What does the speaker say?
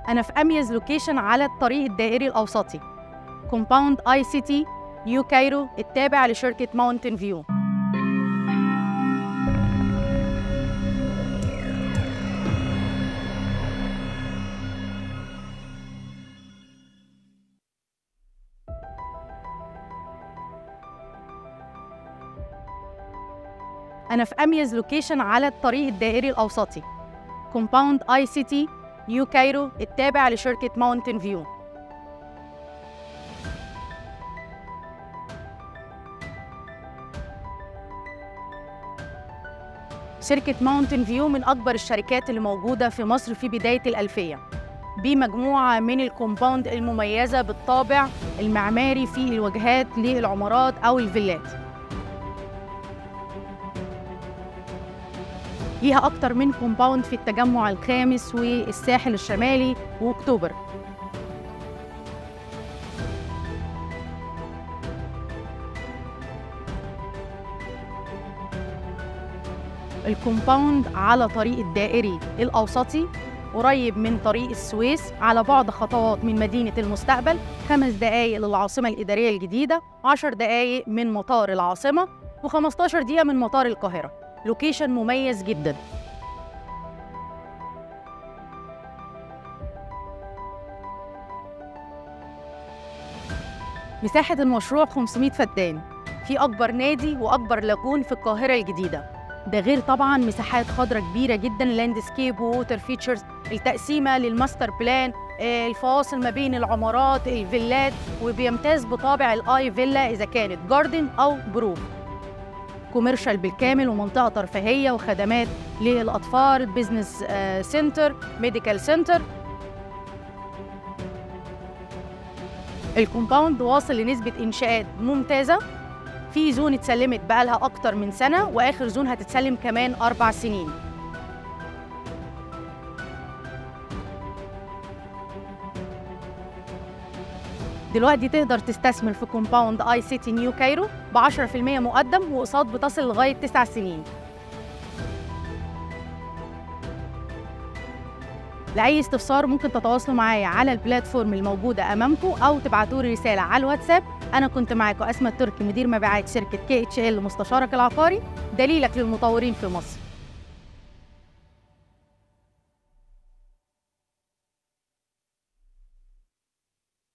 أنا في أميز location على الطريق الدائري الأوسطي، compound iCity New Cairo التابع لشركة Mountain View. أنا في أميز location على الطريق الدائري الأوسطي، compound iCity New Cairo التابع لشركة Mountain View. شركة Mountain View من أكبر الشركات اللي موجودة في مصر في بداية الألفية، بمجموعة من ال compound المميزة بالطابع المعماري في الواجهات للعمارات أو الفيلات. ليها أكتر من compound في التجمع الخامس والساحل الشمالي وأكتوبر. ال compound على طريق الدائري الأوسطي، قريب من طريق السويس، على بعد خطوات من مدينة المستقبل، 5 دقايق للعاصمة الإدارية الجديدة، 10 دقايق من مطار العاصمة، و15 دقيقة من مطار القاهرة. location مميز جدا. مساحة المشروع 500 فدان، في أكبر نادي وأكبر lagoon في القاهرة الجديدة، ده غير طبعا مساحات خضراء كبيرة جدا، landscape و water features، التقسيمة لل master plan، الفواصل ما بين العمارات، الفيلات، وبيمتاز بطابع ال iVilla إذا كانت garden أو proof. commercial بالكامل ومنطقة ترفيهية وخدمات للأطفال، business center، medical center. ال compound واصل لنسبة إنشاءات ممتازة، في zone اتسلمت بقالها أكتر من سنة، وآخر zone هتتسلم كمان 4 سنين. دلوقتي تقدر تستثمر في compound iCity New Cairo ب 10% مقدم واقساط بتصل لغاية 9 سنين. لأي استفسار ممكن تتواصلوا معايا على ال platform الموجودة أمامكم أو تبعتوا لي رسالة على الواتساب. أنا كنت معاكم أسماء التركي، مدير مبيعات شركة KHL مستشارك العقاري، دليلك للمطورين في مصر.